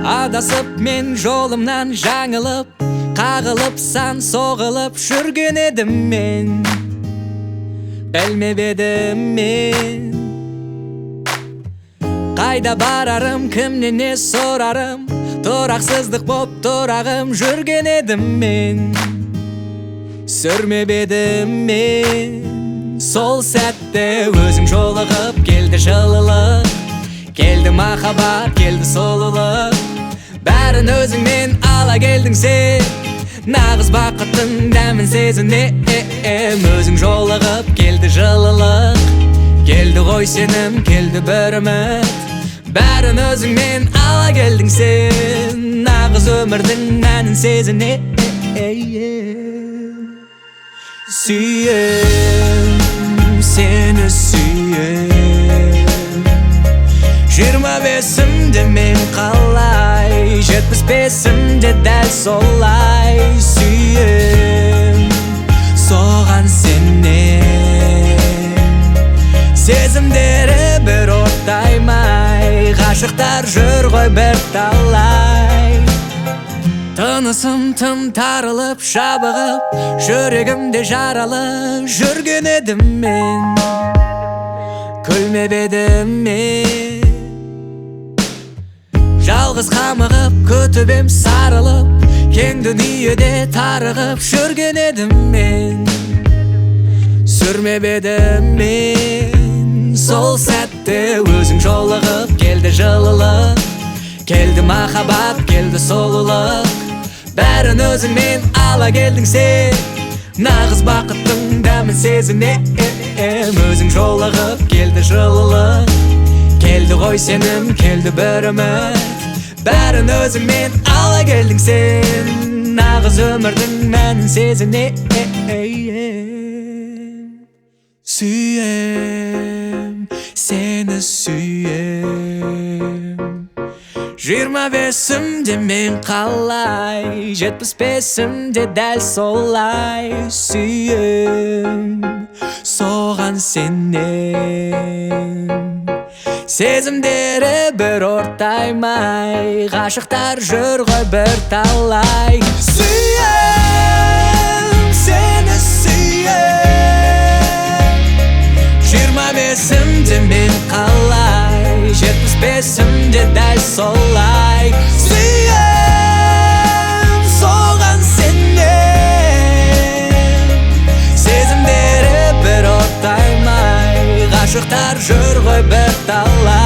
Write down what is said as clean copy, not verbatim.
Адасып мен жолымнан жаңылып, қағылып сан соғылып жүрген едім мен. Білмеп едім мен қайда барарым, кімнен не сорарым, тұрақсыздық боп тұрағым жүрген едім мен. Сүрмеп едім мен. Сол сәтте өзің жолығып, келді жылылық, келді махаббат, келді сұлулық. Бәрін өзіңмен ала келдің сен, нағыз бақыттың дәмін сезінем. Өзің жолығып, келді жылылық, келді ғой сенім, келді бір үміт. Бәрін өзіңмен ала келдің сен, нағыз өмірдің мәнін сезінем. Сүйем, сені сүйем. 25-імде мен қалай, 75-імде дәл солай. Сүйем, соған сенем. Сезімдері бір ортаймай, ғашықтар жүр ғой бір талай. Тынысым тым тарылып, жабығып, жүрегімде жаралы жүрген едім мен. Күлмеп едім мен. Жалғыз қамығып, күтіп ем сарылып, кең дүниеде тарығып жүрген едім мен. Сүрмеп едім мен. Сол сәтте өзің жолығып, келді жылылық, келді махаббат, келді сұлулық. Бәрін өзіңмен ала келдің сен, нағыз бақыттың дәмін сезінем. Өзің жолығып, келді жылылық, келді ғой сенім, келді бір үміт. Бәрін өзіңмен ала келдің сен, нағыз өмірдің мәнін сезінем. Сүйем, сені сүйем. 25-імде мен қалай, 75-імде дәл солай. Сүйем, соған сенем. Сезімдері бір ортаймай, ғашықтар жүр ғой бір талай. Сүйем, сені сүйем. 25-імде мен қалай, 75-імде дәл солай. Сүйем, соған сенем. Сезімдері бір ортаймай, ғашықтар жүр ғой бір талай.